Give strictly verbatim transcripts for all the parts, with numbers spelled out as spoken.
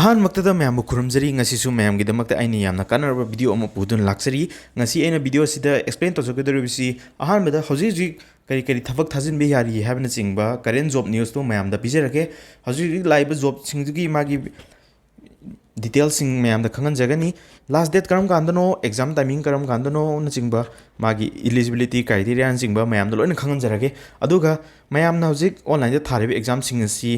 ꯑꯍꯥꯟꯕꯃꯛꯇꯗ ꯃꯌꯥꯝꯕꯨ ꯈꯨꯔꯨꯝꯖꯔꯤ꯫ ꯉꯁꯤꯁꯨ ꯃꯌꯥꯝꯒꯤꯗꯃꯛꯇ ꯑꯩꯅ ꯌꯥꯝꯅ ꯀꯥꯟꯅꯔꯕ ꯚꯤꯗꯤꯑꯣ ꯑꯃ ꯄꯨꯗꯨꯅ ꯂꯥꯛꯆꯔꯤ꯫ ꯉꯁꯤ ꯑꯩꯅ ꯚꯤꯗꯤꯑꯣ ꯑꯁꯤꯗ ꯑꯦꯛꯁꯄ꯭ꯂꯦꯟ ꯇꯧꯖꯒꯗꯧꯔꯤꯕꯁꯤ ꯑꯍꯥꯟꯕꯗ ꯍꯧꯖꯤꯛ ꯍꯧꯖꯤꯛ ꯀꯔꯤ ꯀꯔꯤ ꯊꯕꯛ ꯊꯥꯖꯤꯟꯕ ꯌꯥꯔꯤ ꯍꯥꯏꯕꯅꯆꯤꯡꯕ ꯀꯔꯦꯟ ꯖꯣꯕ ꯅ꯭ꯌꯨꯁꯇꯨ ꯃꯌꯥꯝꯗ ꯄꯤꯖꯔꯒꯦ꯫ ꯍꯧꯖꯤꯛ ꯍꯧꯖꯤꯛ ꯂꯥꯛꯏꯕ ꯖꯣꯕꯁꯤꯡꯗꯨꯒꯤ ꯃꯥꯒꯤ ꯗꯤꯇꯦꯜꯁꯤꯡ ꯃꯌꯥꯝꯗ ꯈꯪꯍꯟꯖꯒꯅꯤ꯫ ꯂꯥꯁ ꯗꯦꯠ ꯀꯔꯝ ꯀꯥꯟꯗꯅꯣ, ꯑꯦꯛꯖꯥꯝ ꯇꯥꯏꯃꯤꯡ ꯀꯔꯝ ꯀꯥꯟꯗꯅꯣꯅꯆꯤꯡꯕ, ꯃꯥꯒꯤ ꯏꯂꯤꯖꯤꯕꯤꯂꯤꯇꯤ ꯀ꯭ꯔꯥꯏꯇꯦꯔꯤꯌꯥꯅꯆꯤꯡꯕ ꯃꯌꯥꯝꯗꯣ ꯂꯣꯏꯅ ꯈꯪꯍꯟꯖꯔꯒꯦ꯫ ꯑꯗꯨꯒ ꯃꯌꯥꯝꯅ ꯍꯧꯖꯤꯛ ꯑꯣꯟꯂꯥꯏꯟꯗ ꯊꯥꯔꯤꯕ ꯑꯦꯛꯖꯥꯝꯁꯤꯡ ꯑꯁꯤ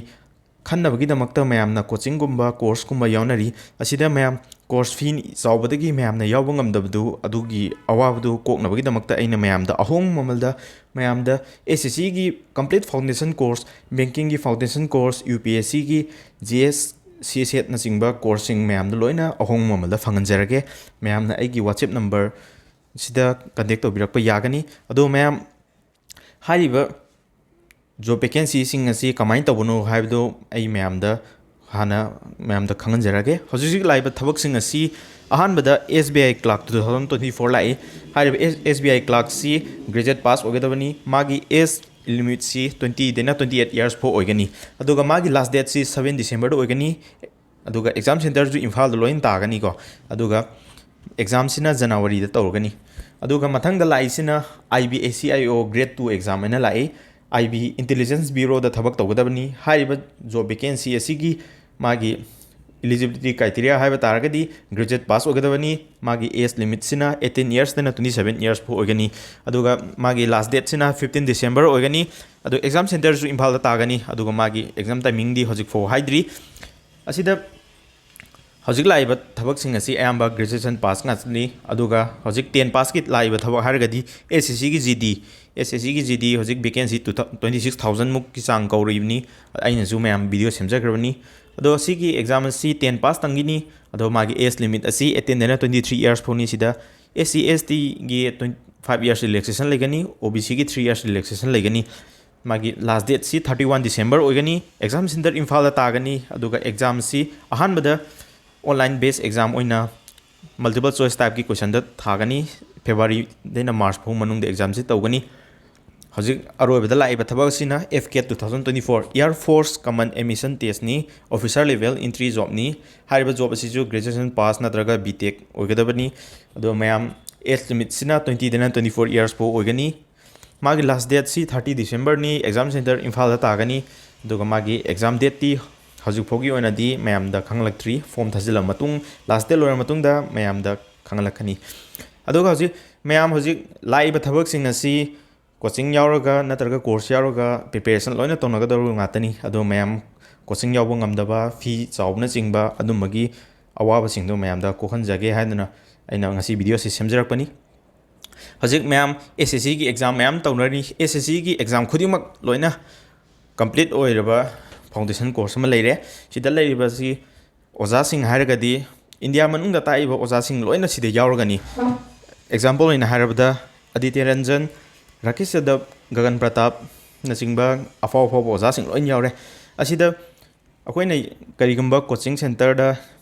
ꯈꯟꯅꯕꯒꯤꯗꯃꯛꯇ ꯃꯌꯥꯝꯅ ꯀꯣꯆꯤꯡꯒꯨꯝꯕ ꯀꯣꯔꯁꯀꯨꯝꯕ ꯌꯥꯎꯅꯔꯤ꯫ ꯑꯁꯤꯗ ꯃꯌꯥꯝ ꯀꯣꯔꯁ ꯐꯤ ꯆꯥꯎꯕꯗꯒꯤ ꯃꯌꯥꯝꯅ ꯌꯥꯎꯕ ꯉꯝꯗꯕꯗꯨ, ꯑꯗꯨꯒꯤ ꯑꯋꯥꯕꯗꯨ ꯀꯣꯛꯅꯕꯒꯤꯗꯃꯛꯇ ꯑꯩꯅ ꯃꯌꯥꯝꯗ ꯑꯍꯣꯡꯕ ꯃꯃꯜꯗ ꯃꯌꯥꯝꯗ ꯑꯦꯁ ꯑꯦꯁ ꯁꯤꯒꯤ ꯀꯝꯄ꯭ꯂꯤꯠ ꯐꯥꯎꯟꯗꯦꯁꯟ ꯀꯣꯔꯁ, ꯕꯦꯡꯀꯤꯡꯒꯤ foundation course, U P S ꯁꯤꯒꯤ ꯖꯤ ꯑꯦꯁ ꯁꯤ ꯁꯦꯠꯅꯆꯤꯡꯕ ꯀꯣꯔꯁꯁꯤꯡ ꯃꯌꯥꯝꯗ ꯂꯣꯏꯅ ꯑꯍꯣꯡꯕ ꯃꯃꯜꯗ ꯐꯪꯍꯟꯖꯔꯒꯦ꯫ ꯃꯌꯥꯝꯅ ꯑꯩꯒꯤ WhatsApp ꯅꯝꯕꯔ ꯁꯤꯗ ꯀꯟꯇꯦꯛ ꯇꯧꯕꯤꯔꯛꯄ ꯌꯥꯒꯅꯤ꯫ ꯑꯗꯣ ꯃꯌꯥꯝ, ꯍꯥꯏꯔꯤꯕ ꯖꯣꯕ ꯚꯦꯀꯦꯟꯁꯤꯁꯤꯡ ꯑꯁꯤ ꯀꯃꯥꯏꯅ ꯇꯧꯕꯅꯣ ꯍꯥꯏꯕꯗꯨ ꯑꯩ ꯃꯌꯥꯝꯗ ꯍꯥꯟꯅ ꯃꯌꯥꯝꯗ ꯈꯪꯍꯟꯖꯔꯒꯦ꯫ ꯍꯧꯖꯤꯛ ꯍꯧꯖꯤꯛ ꯂꯥꯛꯏꯕ ꯊꯕꯛꯁꯤꯡ ꯑꯁꯤ ꯑꯍꯥꯟꯕꯗ S B I clerk two thousand twenty four ꯂꯥꯛꯏ꯫ ꯍꯥꯏꯔꯤꯕ S B I clerkꯁꯤ graduate pass ꯑꯣꯏꯒꯗꯕꯅꯤ꯫ ꯃꯥꯒꯤ age limitꯁꯤ twenty ꯗꯩꯅ twenty eight years ꯐꯥꯎ ꯑꯣꯏꯒꯅꯤ꯫ ꯑꯗꯨꯒ ꯃꯥꯒꯤ last dateꯁꯤ seven Decemberꯗ ꯑꯣꯏꯒꯅꯤ꯫ ꯑꯗꯨꯒ exam centreꯁꯨ ꯏꯝꯐꯥꯜꯗ ꯂꯣꯏꯅ ꯇꯥꯒꯅꯤꯀꯣ꯫ ꯑꯗꯨꯒ examꯁꯤꯅ ꯖꯅꯋꯥꯔꯤꯗ ꯇꯧꯔꯒꯅꯤ꯫ ꯑꯗꯨꯒ ꯃꯊꯪꯗ ꯂꯥꯛꯏꯁꯤꯅ I B A C I O grade two exam ꯍꯥꯏꯅ ꯂꯥꯛꯏ꯫ I B Intelligence Bureauꯗ ꯊꯕꯛ ꯇꯧꯒꯗꯕꯅꯤ꯫ ꯍꯥꯏꯔꯤꯕ ꯖꯣꯕ ꯚꯦꯀꯦꯟꯁꯤ ꯑꯁꯤꯒꯤ ꯃꯥꯒꯤ eligibility criteria ꯍꯥꯏꯕ ꯇꯥꯔꯒꯗꯤ graduate pass ꯑꯣꯏꯒꯗꯕꯅꯤ꯫ ꯃꯥꯒꯤ age limitꯁꯤꯅ eighteen yearsꯇꯩꯅ twenty seven years ꯐꯥꯎ ꯑꯣꯏꯒꯅꯤ꯫ ꯑꯗꯨꯒ ꯃꯥꯒꯤ last dateꯁꯤꯅ fifteen December ꯑꯣꯏꯒꯅꯤ꯫ ꯑꯗꯨ exam centreꯁꯨ ꯏꯝꯐꯥꯜꯗ ꯇꯥꯒꯅꯤ꯫ ꯑꯗꯨꯒ ꯃꯥꯒꯤ exam timingꯗꯤ ꯍꯧꯖꯤꯛ ꯐꯥꯎ ꯍꯥꯏꯗ꯭ꯔꯤ꯫ ꯑꯁꯤꯗ ꯍꯧꯖꯤꯛ ꯂꯥꯛꯏꯕ ꯊꯕꯛꯁꯤꯡ ꯑꯁꯤ ꯑꯌꯥꯝꯕ graduation pass ꯉꯥꯛꯇꯅꯤ꯫ ꯑꯗꯨꯒ ꯍꯧꯖꯤꯛ ten passꯀꯤ ꯂꯥꯛꯏꯕ ꯊꯕꯛ ꯍꯥꯏꯔꯒꯗꯤ S S Cꯒꯤ G D, S S Cꯒꯤ G D ꯍꯧꯖꯤꯛ vacancy two thou-, twenty six thousand ꯃꯨꯛꯀꯤ ꯆꯥꯡ ꯀꯧꯔꯤꯕꯅꯤ꯫ ꯑꯩꯅꯁꯨ ꯃꯌꯥꯝ ꯚꯤꯗꯤꯑꯣ ꯁꯦꯝꯖꯈ꯭ꯔꯕꯅꯤ꯫ ꯑꯗꯣ ꯁꯤꯒꯤ exam ꯑꯁꯤ ten pass ꯇꯪꯒꯤꯅꯤ꯫ ꯑꯗꯣ ꯃꯥꯒꯤ age limit ꯑꯁꯤ eighteen ꯗꯩꯅ twenty three years ꯐꯥꯎꯅꯤ꯫ ꯁꯤꯗ S C S Tꯒꯤ twenty five years relaxation ꯂꯩꯒꯅꯤ, O B Cꯒꯤ three years relaxation ꯂꯩꯒꯅꯤ꯫ ꯃꯥꯒꯤ last dateꯁꯤ thirty one December ꯑꯣꯏꯒꯅꯤ꯫ Exam centre ꯏꯝꯐꯥꯜꯗ ꯇꯥꯒꯅꯤ꯫ ꯑꯗꯨꯒ examꯁꯤ ꯑꯍꯥꯟꯕꯗ online based exam ꯑꯣꯏꯅ multiple choice typeꯀꯤ questionꯗ ꯊꯥꯒꯅꯤ꯫ Februaryꯗꯩꯅ March ꯐꯥꯎ ꯃꯅꯨꯡꯗ examꯁꯤ ꯇꯧꯒꯅꯤ꯫ ꯍꯧꯖꯤꯛ ꯑꯔꯣꯏꯕꯗ ꯂꯥꯛꯏꯕ ꯊꯕꯛ ꯑꯁꯤꯅ F CAT two thousand twenty four Air Force Common Admission Test ꯅꯤ, officer level entry job ꯅꯤ꯫ ꯍꯥꯏꯔꯤꯕ job ꯑꯁꯤꯁꯨ graduation pass ꯅꯠꯇ꯭ꯔꯒ B Tech ꯑꯣꯏꯒꯗꯕꯅꯤ꯫ ꯑꯗꯣ ꯃꯌꯥꯝ, age limit ꯁꯤꯅ twenty ꯗꯩꯅ twenty four years ꯐꯥꯎ ꯑꯣꯏꯒꯅꯤ꯫ ꯃꯥꯒꯤ last date ꯁꯤ thirty December ꯅꯤ꯫ Exam center ꯏꯝꯐꯥꯜꯗ ꯇꯥꯒꯅꯤ꯫ ꯑꯗꯨꯒ ꯃꯥꯒꯤ exam date ꯇꯤ ꯍꯧꯖꯤꯛ ꯐꯥꯎꯒꯤ ꯑꯣꯏꯅꯗꯤ ꯃꯌꯥꯝꯗ ꯈꯪꯍꯜꯂꯛꯇ꯭ꯔꯤ꯫ Form ꯊꯥꯖꯤꯜꯂꯕ ꯃꯇꯨꯡ, last date ꯂꯣꯏꯔ ꯃꯇꯨꯡꯗ ꯃꯌꯥꯝꯗ ꯈꯪꯍꯜꯂꯛꯀꯅꯤ꯫ ꯑꯗꯨꯒ ꯍꯧꯖꯤꯛ ꯃꯌꯥꯝ, ꯍꯧꯖꯤꯛ ꯂꯥꯛꯏꯕ ꯊꯕꯛꯁꯤꯡ ꯑꯁꯤ coaching ꯌꯥꯎꯔꯒ ꯅꯠꯇ꯭ꯔꯒ course ꯌꯥꯎꯔꯒ preparation ꯂꯣꯏꯅ ꯇꯧꯅꯒꯗꯧꯔꯤꯕ ꯉꯥꯛꯇꯅꯤ꯫ ꯑꯗꯣ ꯃꯌꯥꯝ coaching ꯌꯥꯎꯕ ꯉꯝꯗꯕ, fee ꯆꯥꯎꯕꯅꯆꯤꯡꯕ ꯑꯗꯨꯝꯕꯒꯤ ꯑꯋꯥꯕꯁꯤꯡꯗꯣ ꯃꯌꯥꯝꯗ ꯀꯣꯛꯍꯟꯖꯒꯦ ꯍꯥꯏꯗꯨꯅ ꯑꯩꯅ ꯉꯁꯤ video ꯑꯁꯤ ꯁꯦꯝꯖꯔꯛꯄꯅꯤ꯫ ꯍꯧꯖꯤꯛ ꯃꯌꯥꯝ S S C ꯒꯤ exam ꯃꯌꯥꯝ ꯇꯧꯅꯔꯤ꯫ S S C ꯒꯤ exam ꯈꯨꯗꯤꯡꯃꯛ ꯂꯣꯏꯅ complete ꯑꯣꯏꯔꯕ foundation course ꯑꯃ ꯂꯩꯔꯦ꯫ ꯁꯤꯗ ꯂꯩꯔꯤꯕꯁꯤ ꯑꯣꯖꯥꯁꯤꯡ ꯍꯥꯏꯔꯒꯗꯤ ꯏꯟꯗꯤꯌꯥ ꯃꯅꯨꯡꯗ ꯇꯥꯛꯏꯕ ꯑꯣꯖꯥꯁꯤꯡ ꯂꯣꯏꯅ ꯁꯤꯗ ꯌꯥꯎꯔꯒꯅꯤ꯫ Example ꯑꯣꯏꯅ ꯍꯥꯏꯔꯕꯗ ꯑꯗꯤꯇ꯭ꯌ ꯔꯟꯖꯟ, ꯔꯥꯀꯦꯁ ꯌꯥꯗꯕ, ꯒꯒꯟ ꯄ꯭ꯔꯇꯥꯞꯅꯆꯤꯡꯕ ꯑꯐꯥꯎ ꯑꯐꯥꯎꯕ ꯑꯣꯖꯥꯁꯤꯡ ꯂꯣꯏꯅ ꯌꯥꯎꯔꯦ꯫ ꯑꯁꯤꯗ ꯑꯩꯈꯣꯏꯅ ꯀꯔꯤꯒꯨꯝꯕ coaching centerꯗ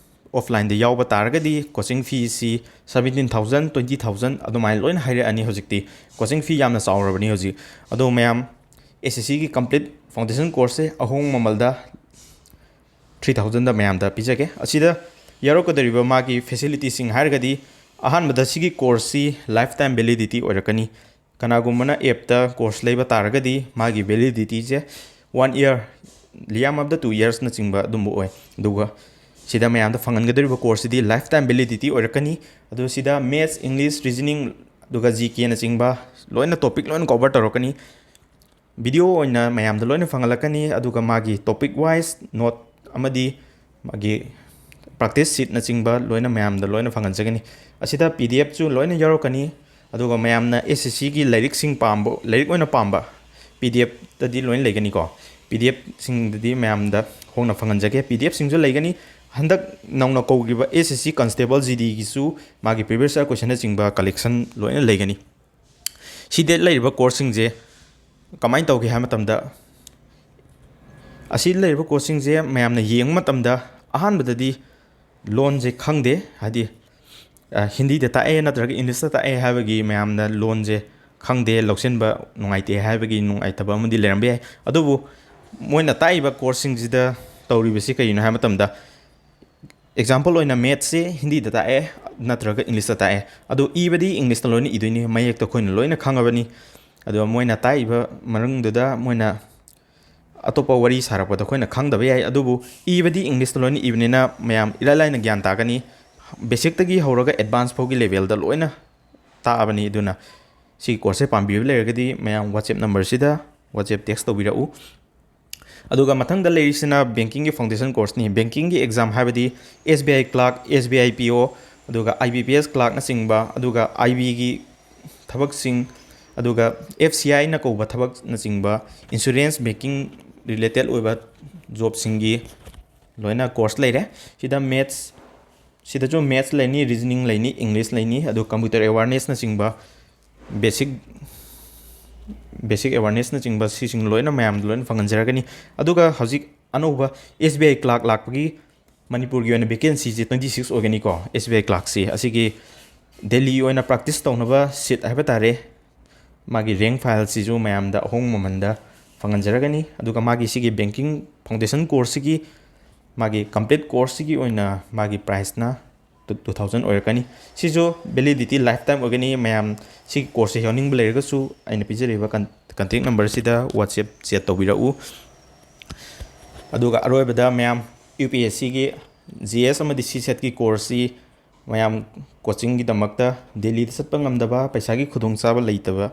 offlineꯗ ꯌꯥꯎꯕ ꯇꯥꯔꯒꯗꯤ coaching fee ꯁꯤ seventeen thousand, twenty thousand ꯑꯗꯨꯃꯥꯏꯅ ꯂꯣꯏꯅ ꯍꯥꯏꯔꯛꯑꯅꯤ꯫ ꯍꯧꯖꯤꯛꯇꯤ coaching fee ꯌꯥꯝꯅ ꯆꯥꯎꯔꯕꯅꯤ ꯍꯧꯖꯤꯛ꯫ ꯑꯗꯣ ꯃꯌꯥꯝ, S S C ꯒꯤ complete foundation course ꯁꯦ ꯑꯍꯣꯡꯕ ꯃꯃꯜꯗ three thousandꯗ ꯃꯌꯥꯝꯗ ꯄꯤꯖꯒꯦ꯫ ꯑꯁꯤꯗ ꯌꯥꯎꯔꯛꯀꯗꯧꯔꯤꯕ ꯃꯥꯒꯤ facilityꯁꯤꯡ ꯍꯥꯏꯔꯒꯗꯤ, ꯑꯍꯥꯟꯕꯗ ꯁꯤꯒꯤ course ꯁꯤ lifetime validity ꯑꯣꯏꯔꯛꯀꯅꯤ꯫ ꯀꯅꯥꯒꯨꯝꯕꯅ appꯇ course ꯂꯩꯕ ꯇꯥꯔꯒꯗꯤ ꯃꯥꯒꯤ validityꯁꯦ one year, ꯌꯥꯝꯃꯕꯗ two yearsꯅꯆꯤꯡꯕ ꯑꯗꯨꯝꯕ ꯑꯣꯏ꯫ ꯑꯗꯨꯒ ꯁꯤꯗ ꯃꯌꯥꯝꯗ ꯐꯪꯍꯟꯒꯗꯧꯔꯤꯕ course ꯁꯤꯗꯤ lifetime validity ꯑꯣꯏꯔꯛꯀꯅꯤ꯫ ꯑꯗꯨ ꯁꯤꯗ maths, English, reasoning, ꯑꯗꯨꯒ G Kꯅꯆꯤꯡꯕ ꯂꯣꯏꯅ topic ꯂꯣꯏꯅ cover ꯇꯧꯔꯛꯀꯅꯤ꯫ Video ꯑꯣꯏꯅ ꯃꯌꯥꯝꯗ ꯂꯣꯏꯅ ꯐꯪꯍꯜꯂꯛꯀꯅꯤ꯫ ꯑꯗꯨꯒ ꯃꯥꯒꯤ topic wise note ꯑꯃꯗꯤ ꯃꯥꯒꯤ practice sheetꯅꯆꯤꯡꯕ ꯂꯣꯏꯅ ꯃꯌꯥꯝꯗ ꯂꯣꯏꯅ ꯐꯪꯍꯟꯖꯒꯅꯤ꯫ ꯑꯁꯤꯗ P D Fꯁꯨ ꯂꯣꯏꯅ ꯌꯥꯎꯔꯛꯀꯅꯤ꯫ ꯑꯗꯨꯒ ꯃꯌꯥꯝꯅ S S Cꯒꯤ ꯂꯥꯏꯔꯤꯛꯁꯤꯡ ꯄꯥꯝꯕ, ꯂꯥꯏꯔꯤꯛ ꯑꯣꯏꯅ ꯄꯥꯝꯕ, P D Fꯇꯗꯤ ꯂꯣꯏꯅ ꯂꯩꯒꯅꯤꯀꯣ꯫ P D Fꯁꯤꯡꯗꯗꯤ ꯃꯌꯥꯝꯗ ꯍꯣꯡꯅ ꯐꯪꯍꯟꯖꯒꯦ꯫ P D Fꯁꯤꯡꯁꯨ ꯂꯩꯒꯅꯤ꯫ ꯍꯟꯗꯛ ꯅꯧꯅ ꯀꯧꯈꯤꯕ S S C Constable G Dꯒꯤꯁꯨ ꯃꯥꯒꯤ previous year questionꯅꯆꯤꯡꯕ collection ꯂꯣꯏꯅ ꯂꯩꯒꯅꯤ꯫ ꯁꯤꯗ ꯂꯩꯔꯤꯕ courseꯁꯤꯡꯁꯦ ꯀꯃꯥꯏꯅ ꯇꯧꯒꯦ ꯍꯥꯏꯕ ꯃꯇꯝꯗ, ꯑꯁꯤ ꯂꯩꯔꯤꯕ courseꯁꯤꯡꯁꯦ ꯃꯌꯥꯝꯅ ꯌꯦꯡꯕ ꯃꯇꯝꯗ ꯑꯍꯥꯟꯕꯗꯗꯤ ꯂꯣꯟꯁꯦ ꯈꯪꯗꯦ, ꯍꯥꯏꯗꯤ, ꯑ, ꯍꯤꯟꯗꯤꯗ ꯇꯥꯛꯑꯦ ꯅꯠꯇ꯭ꯔꯒ Englishꯇ ꯇꯥꯛꯑꯦ ꯍꯥꯏꯕꯒꯤ ꯃꯌꯥꯝꯅ ꯂꯣꯟꯁꯦ ꯈꯪꯗꯦ, ꯂꯧꯁꯤꯟꯕ ꯅꯨꯡꯉꯥꯏꯇꯦ ꯍꯥꯏꯕꯒꯤ ꯅꯨꯡꯉꯥꯏꯇꯕ ꯑꯃꯗꯤ ꯂꯩꯔꯝꯕ ꯌꯥꯏ꯫ ꯑꯗꯨꯕꯨ ꯃꯣꯏꯅ ꯇꯥꯛꯏꯕ ꯀꯣꯔꯁꯁꯤꯡꯁꯤꯗ ꯇꯧꯔꯤꯕꯁꯤ ꯀꯔꯤꯅꯣ ꯍꯥꯏꯕ ꯃꯇꯝꯗ, ꯑꯦꯛꯖꯥꯝꯄꯜ ꯑꯣꯏꯅ ꯃꯦꯠꯁꯁꯦ ꯍꯤꯟꯗꯤꯗ ꯇꯥꯛꯑꯦ ꯅꯠꯇ꯭ꯔꯒ ꯏꯪꯂꯤꯁꯇ ꯇꯥꯛꯑꯦ, ꯑꯗꯣ ꯏꯕꯗꯤ ꯏꯪꯂꯤꯁꯇ ꯂꯣꯏꯅ ꯏꯗꯣꯏꯅꯤ, ꯃꯌꯦꯛꯇꯣ ꯑꯩꯈꯣꯏꯅ ꯂꯣꯏꯅ ꯈꯪꯉꯕꯅꯤ꯫ ꯑꯗꯨꯒ ꯃꯣꯏꯅ ꯇꯥꯛꯏꯕ ꯃꯅꯨꯡꯗꯨꯗ ꯃꯣꯏꯅ ꯑꯇꯣꯞꯄ ꯋꯥꯔꯤ ꯁꯥꯔꯛꯄꯗ ꯑꯩꯈꯣꯏꯅ ꯈꯪꯗꯕ ꯌꯥꯏ, ꯑꯗꯨꯕꯨ ꯏꯕꯗꯤ ꯏꯪꯂꯤꯁꯇ ꯂꯣꯏꯅ ꯏꯕꯅꯤꯅ ꯃꯌꯥꯝ ꯏꯔꯥꯏ ꯂꯥꯏꯅ ꯒ꯭ꯌꯥꯟ ꯇꯥꯒꯅꯤ꯫ ꯕꯦꯁꯤꯛꯇꯒꯤ ꯍꯧꯔꯒ ꯑꯦꯗꯚꯥꯟꯁ ꯐꯥꯎꯒꯤ ꯂꯦꯚꯦꯜꯗ ꯂꯣꯏꯅ ꯇꯥꯛꯑꯕꯅꯤ꯫ ꯑꯗꯨꯅ ꯁꯤꯒꯤ ꯀꯣꯔꯁꯁꯦ ꯄꯥꯝꯕꯤꯕ ꯂꯩꯔꯒꯗꯤ ꯃꯌꯥꯝ WhatsApp ꯅꯝꯕꯔꯁꯤꯗ WhatsApp ꯇꯦꯛꯁ ꯇꯧꯕꯤꯔꯛꯎ꯫ ꯑꯗꯨꯒ ꯃꯊꯪꯗ ꯂꯩꯔꯤꯁꯤꯅ ꯕꯦꯡꯀꯤꯡꯒꯤ ꯐꯥꯎꯟꯗꯦꯁꯟ ꯀꯣꯔꯁꯅꯤ꯫ ꯕꯦꯡꯀꯤꯡꯒꯤ ꯑꯦꯛꯖꯥꯝ ꯍꯥꯏꯕꯗꯤ S B I clerk, S B I P O, ꯑꯗꯨꯒ I B P S clerkꯅꯆꯤꯡꯕ, ꯑꯗꯨꯒ I Bꯒꯤ ꯊꯕꯛꯁꯤꯡ, ꯑꯗꯨꯒ F C Iꯅ ꯀꯧꯕ ꯊꯕꯛꯅꯆꯤꯡꯕ, ꯏꯟꯁꯨꯔꯦꯟꯁ, ꯕꯦꯡꯀꯤꯡ ꯔꯤꯂꯦꯇꯦꯠ ꯑꯣꯏꯕ ꯖꯣꯕꯁꯤꯡꯒꯤ ꯂꯣꯏꯅ ꯀꯣꯔꯁ ꯂꯩꯔꯦ꯫ ꯁꯤꯗ ꯃꯦꯠꯁ, ꯁꯤꯗꯁꯨ ꯃꯦꯠꯁ ꯂꯩꯅꯤ, ꯔꯤꯖꯅꯤꯡ ꯂꯩꯅꯤ, ꯏꯪꯂꯤꯁ ꯂꯩꯅꯤ, ꯑꯗꯨ ꯀꯝꯄ꯭ꯌꯨꯇꯔ ꯑꯦꯋꯥꯔꯅꯦꯁꯅꯆꯤꯡꯕ, ꯕꯦꯁꯤꯛ, ꯕꯦꯁꯤꯛ ꯑꯦꯋꯥꯔꯅꯦꯁꯅꯆꯤꯡꯕ, ꯁꯤꯁꯤꯡ ꯂꯣꯏꯅ ꯃꯌꯥꯝꯗ ꯂꯣꯏꯅ ꯐꯪꯍꯟꯖꯔꯒꯅꯤ꯫ ꯑꯗꯨꯒ ꯍꯧꯖꯤꯛ ꯑꯅꯧꯕ S B I clerk ꯂꯥꯛꯄꯒꯤ ꯃꯅꯤꯄꯨꯔꯒꯤ ꯑꯣꯏꯅ ꯚꯦꯀꯦꯟꯁꯤꯁꯦ twenty six ꯑꯣꯏꯒꯅꯤꯀꯣ꯫ S B I clerkꯁꯤ ꯑꯁꯤꯒꯤ ꯗꯦꯜꯂꯤ ꯑꯣꯏꯅ ꯄ꯭ꯔꯥꯛꯇꯤꯁ ꯇꯧꯅꯕ ꯁꯤꯠ ꯍꯥꯏꯕ ꯇꯥꯔꯦ꯫ ꯃꯥꯒꯤ ꯔꯦꯡ ꯐꯥꯏꯜꯁꯤꯁꯨ ꯃꯌꯥꯝꯗ ꯑꯍꯣꯡꯕ ꯃꯃꯜꯗ ꯐꯪꯍꯟꯖꯔꯒꯅꯤ꯫ ꯑꯗꯨꯒ ꯃꯥꯒꯤ ꯁꯤꯒꯤ ꯕꯦꯡꯀꯤꯡ ꯐꯥꯎꯟꯗꯦꯁꯟ ꯀꯣꯔꯁꯁꯤꯒꯤ, ꯃꯥꯒꯤ ꯀꯝꯄ꯭ꯂꯤꯠ ꯀꯣꯔꯁꯁꯤꯒꯤ ꯑꯣꯏꯅ ꯃꯥꯒꯤ ꯄ꯭ꯔꯥꯏꯁꯅ two thousand ꯑꯣꯏꯔꯛꯀꯅꯤ꯫ ꯁꯤꯁꯨ validity lifetime ꯑꯣꯏꯒꯅꯤ꯫ ꯃꯌꯥꯝ ꯁꯤꯒꯤ ꯀꯣꯔꯁꯁꯦ ꯌꯥꯎꯅꯤꯡꯕ ꯂꯩꯔꯒꯁꯨ ꯑꯩꯅ ꯄꯤꯖꯔꯤꯕ ꯀꯟ-, contact numberꯁꯤꯗ WhatsApp chat ꯇꯧꯕꯤꯔꯛꯎ꯫ ꯑꯗꯨꯒ ꯑꯔꯣꯏꯕꯗ ꯃꯌꯥꯝ UPSCꯒꯤ GS ꯑꯃꯗꯤ CSATꯀꯤ ꯀꯣꯔꯁꯁꯤ ꯃꯌꯥꯝ ꯀꯣꯆꯤꯡꯒꯤꯗꯃꯛꯇ ꯗꯦꯜꯂꯤꯗ ꯆꯠꯄ ꯉꯝꯗꯕ, ꯄꯩꯁꯥꯒꯤ ꯈꯨꯗꯣꯡꯆꯥꯕ ꯂꯩꯇꯕ,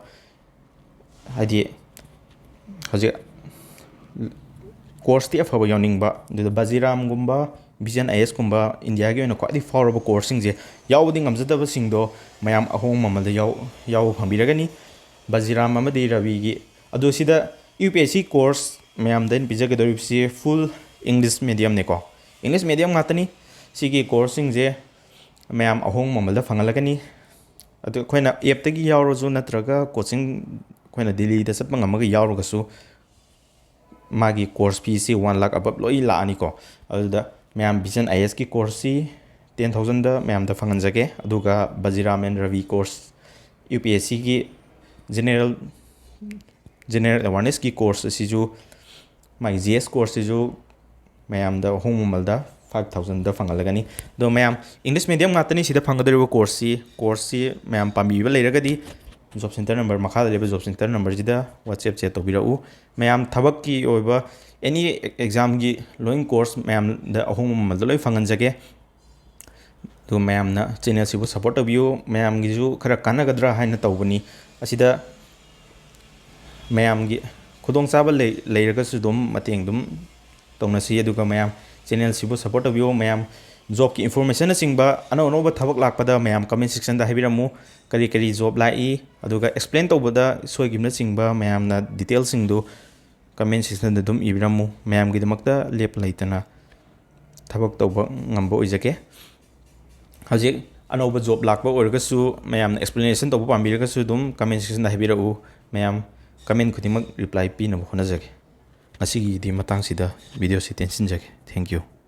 ꯍꯥꯏꯗꯤ ꯍꯧꯖꯤꯛ ꯀꯣꯔꯁꯇꯤ ꯑꯐꯕ ꯌꯥꯎꯅꯤꯡꯕ, ꯑꯗꯨꯗ ꯕꯖꯤꯔꯥꯝꯒꯨꯝꯕ, ꯚꯤꯖꯟ IASꯀꯨꯝꯕ ꯏꯟꯗꯤꯌꯥꯒꯤ ꯑꯣꯏꯅ ꯈ꯭ꯋꯥꯏꯗꯒꯤ ꯐꯥꯎꯔꯕ ꯀꯣꯔꯁꯁꯤꯡꯁꯦ ꯌꯥꯎꯕꯗꯤ ꯉꯝꯖꯗꯕꯁꯤꯡꯗꯣ ꯃꯌꯥꯝ ꯑꯍꯣꯡꯕ ꯃꯃꯜꯗ ꯌꯥꯎ-, ꯌꯥꯎꯕ ꯐꯪꯕꯤꯔꯒꯅꯤ꯫ ꯕꯖꯤꯔꯥꯝ ꯑꯃꯗꯤ ꯔꯕꯤꯒꯤ꯫ ꯑꯗꯨ ꯁꯤꯗ UPSC ꯀꯣꯔꯁ ꯃꯌꯥꯝꯗ ꯑꯩꯅ ꯄꯤꯖꯒꯗꯧꯔꯤꯕꯁꯤ full English mediumꯅꯤꯀꯣ꯫ English medium ꯉꯥꯛꯇꯅꯤ꯫ ꯁꯤꯒꯤ ꯀꯣꯔꯁꯁꯤꯡꯁꯦ ꯃꯌꯥꯝ ꯑꯍꯣꯡꯕ ꯃꯃꯜꯗ ꯐꯪꯍꯜꯂꯒꯅꯤ꯫ ꯑꯗꯨ ꯑꯩꯈꯣꯏꯅ ꯑꯦꯞꯇꯒꯤ ꯌꯥꯎꯔꯁꯨ ꯅꯠꯇ꯭ꯔꯒ ꯀꯣꯆꯤꯡ ꯑꯩꯈꯣꯏꯅ ꯗꯦꯜꯂꯤꯗ ꯆꯠꯄ ꯉꯝꯃꯒ ꯌꯥꯎꯔꯒꯁꯨ ꯃꯥꯒꯤ ꯀꯣꯔꯁ ꯐꯤꯁꯤ one lakh above ꯂꯣꯏ ꯂꯥꯛꯑꯅꯤꯀꯣ꯫ ꯑꯗꯨꯗ ꯃꯌꯥꯝ ꯚꯤꯖꯟ IASꯀꯤ ꯀꯣꯔꯁꯁꯤ ten thousandꯗ ꯃꯌꯥꯝꯗ ꯐꯪꯍꯟꯖꯒꯦ꯫ ꯑꯗꯨꯒ ꯕꯖꯤꯔꯥꯝ ꯑꯦꯟ ꯔꯕꯤ ꯀꯣꯔꯁ UPSCꯒꯤ ꯖꯦꯅꯦꯔꯦꯜ ꯖꯦꯅꯦꯔꯦꯜ ꯑꯦꯋꯥꯔꯅꯦꯁꯀꯤ ꯀꯣꯔꯁ ꯑꯁꯤꯁꯨ, ꯃꯥꯒꯤ ꯖꯤ ꯑꯦꯁ ꯀꯣꯔꯁꯁꯤꯁꯨ ꯃꯌꯥꯝꯗ ꯑꯍꯣꯡꯕ ꯃꯃꯜꯗ ꯐꯥꯏꯚ ꯊꯥꯎꯖꯟꯗ ꯐꯪꯍꯜꯂꯒꯅꯤ꯫ ꯑꯗꯣ ꯃꯌꯥꯝ, ꯏꯪꯂꯤꯁ ꯃꯦꯗꯤꯌꯝ ꯉꯥꯛꯇꯅꯤ ꯁꯤꯗ ꯐꯪꯒꯗꯧꯔꯤꯕ ꯀꯣꯔꯁꯁꯤ꯫ ꯀꯣꯔꯁꯁꯤ ꯃꯌꯥꯝ ꯄꯥꯝꯕꯤꯕ ꯂꯩꯔꯒꯗꯤ ꯖꯣꯕ ꯁꯦꯟꯇꯔ ꯅꯝꯕꯔ, ꯃꯈꯥꯗ ꯂꯩꯕ ꯖꯣꯕ ꯁꯦꯟꯇꯔ ꯅꯝꯕꯔꯁꯤꯗ ꯋꯥꯆꯦꯞ ꯆꯦꯠ ꯇꯧꯕꯤꯔꯛꯎ꯫ ꯃꯌꯥꯝ ꯊꯕꯛꯀꯤ ꯑꯣꯏꯕ ꯑꯦꯅꯤ ꯑꯦꯛꯖꯥꯝꯒꯤ ꯂꯣꯏ ꯀꯣꯔꯁ ꯃꯌꯥꯝꯗ ꯑꯍꯣꯡꯕ ꯃꯃꯜꯗ ꯂꯣꯏ ꯐꯪꯍꯟꯖꯒꯦ꯫ ꯑꯗꯨꯒ ꯃꯌꯥꯝꯅ ꯆꯦꯅꯦꯜꯁꯤꯕꯨ ꯁꯞꯄꯣꯔꯠ ꯇꯧꯕꯤꯌꯨ, ꯃꯌꯥꯝꯒꯤꯁꯨ ꯈꯔ ꯀꯥꯟꯅꯒꯗ꯭ꯔꯥ ꯍꯥꯏꯅ ꯇꯧꯕꯅꯤ꯫ ꯑꯁꯤꯗ ꯃꯌꯥꯝꯒꯤ ꯈꯨꯗꯣꯡꯆꯥꯕ ꯂꯩ-, ꯂꯩꯔꯒꯁꯨ ꯑꯗꯨꯝ ꯃꯇꯦꯡ ꯑꯗꯨꯝ ꯇꯧꯅꯁꯤ꯫ ꯑꯗꯨꯒ ꯃꯌꯥꯝ ꯆꯦꯅꯦꯜꯁꯤꯕꯨ ꯁꯞꯄꯣꯔꯠ ꯇꯧꯕꯤꯌꯨ꯫ ꯃꯌꯥꯝ ꯖꯣꯕꯀꯤ ꯏꯟꯐꯣꯔꯃꯦꯁꯟꯅꯆꯤꯡꯕ ꯑꯅꯧ ꯑꯅꯧꯕ ꯊꯕꯛ ꯂꯥꯛꯄꯗ ꯃꯌꯥꯝ ꯀꯃꯦꯟ ꯁꯦꯛꯁꯟꯗ ꯍꯥꯏꯕꯤꯔꯝꯃꯨ꯫ ꯀꯔꯤ ꯀꯔꯤ ꯖꯣꯕ ꯂꯥꯛꯏ, ꯑꯗꯨꯒ ꯑꯦꯛꯁꯄ꯭ꯂꯦꯟ ꯇꯧꯕꯗ ꯁꯣꯏꯈꯤꯕꯅꯆꯤꯡꯕ ꯃꯌꯥꯝꯅ ꯗꯤꯇꯦꯜꯁꯤꯡꯗꯨ ꯀꯃꯦꯟ ꯁꯦꯛꯁꯟꯗ ꯑꯗꯨꯝ ꯏꯕꯤꯔꯝꯃꯨ꯫ ꯃꯌꯥꯝꯒꯤꯗꯃꯛꯇ ꯂꯦꯞꯄ ꯂꯩꯇꯅ ꯊꯕꯛ ꯇꯧꯕ ꯉꯝꯕ ꯑꯣꯏꯖꯒꯦ꯫ ꯍꯧꯖꯤꯛ ꯑꯅꯧꯕ ꯖꯣꯕ ꯂꯥꯛꯄ ꯑꯣꯏꯔꯒꯁꯨ, ꯃꯌꯥꯝꯅ ꯑꯦꯛꯁꯄ꯭ꯂꯦꯅꯦꯁꯟ ꯇꯧꯕ ꯄꯥꯝꯕꯤꯔꯒꯁꯨ ꯑꯗꯨꯝ ꯀꯃꯦꯟ ꯁꯦꯛꯁꯟꯗ ꯍꯥꯏꯕꯤꯔꯛꯎ꯫ ꯃꯌꯥꯝ ꯀꯃꯦꯟ ꯈꯨꯗꯤꯡꯃꯛ ꯔꯤꯄ꯭ꯂꯥꯏ ꯄꯤꯅꯕ ꯍꯣꯠꯅꯖꯒꯦ꯫ ꯉꯁꯤꯒꯤꯗꯤ ꯃꯇꯥꯡꯁꯤꯗ ꯚꯤꯗꯤꯑꯣꯁꯤ ꯇꯦꯟꯁꯤꯟꯖꯒꯦ꯫ Thank you꯫